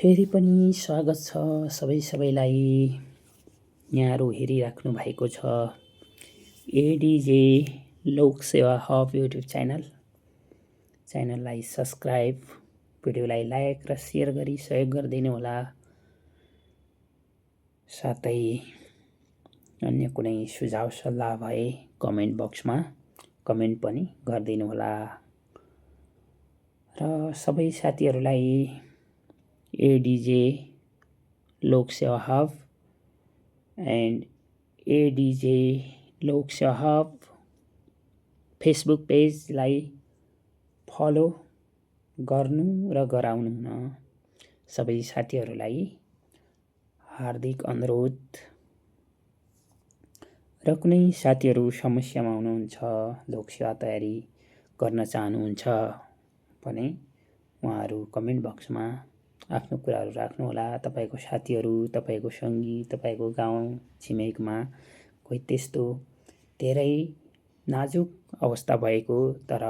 फेरि पनि स्वागत छ सबैलाई। यहाँहरू हेरिराख्नु भएको छ एडिजे लोकसेवा हब युट्युब च्यानललाई सब्सक्राइब, भिडियोलाई लाइक र सेयर गरी सहयोग गरिदिनु होला। साथै अन्य कुनै सुझाव सल्लाह भए कमेन्ट बक्समा कमेन्ट पनि गरिदिनु होला। र सबै साथीहरूलाई ADJ Loksewa hub and ADJ Loksewa hub Facebook पेजलाई फलो गर्नु र गराउनु न सबै साथीहरूलाई हार्दिक अनुरोध। र कुनै साथीहरू समस्यामा हुनुहुन्छ, लोकसेवा तयारी गर्न चाहनुहुन्छ भने उहाँहरू कमेन्ट बक्समा आफ्नो कुराहरू राख्नुहोला। तपाईको साथीहरू, तपाईको सङ्गी, तपाईको गाउँ छिमेकमा कोही त्यस्तो धेरै नाजुक अवस्था भएको तर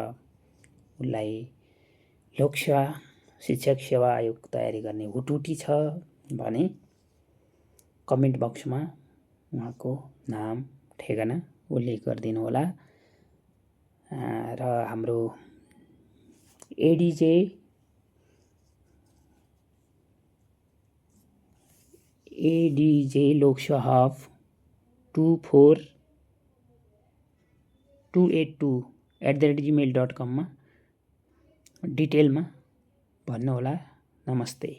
उसलाई लोकसेवा शिक्षक सेवा आयोग तयारी गर्ने हुटुटी छ भने कमेन्ट बक्समा उहाँको नाम ठेगाना उल्लेख गरिदिनु होला। र हाम्रो एडिजे लोकसेवा हब 24282@gmail.com मा डिटेलमा भन्नुहोला। नमस्ते।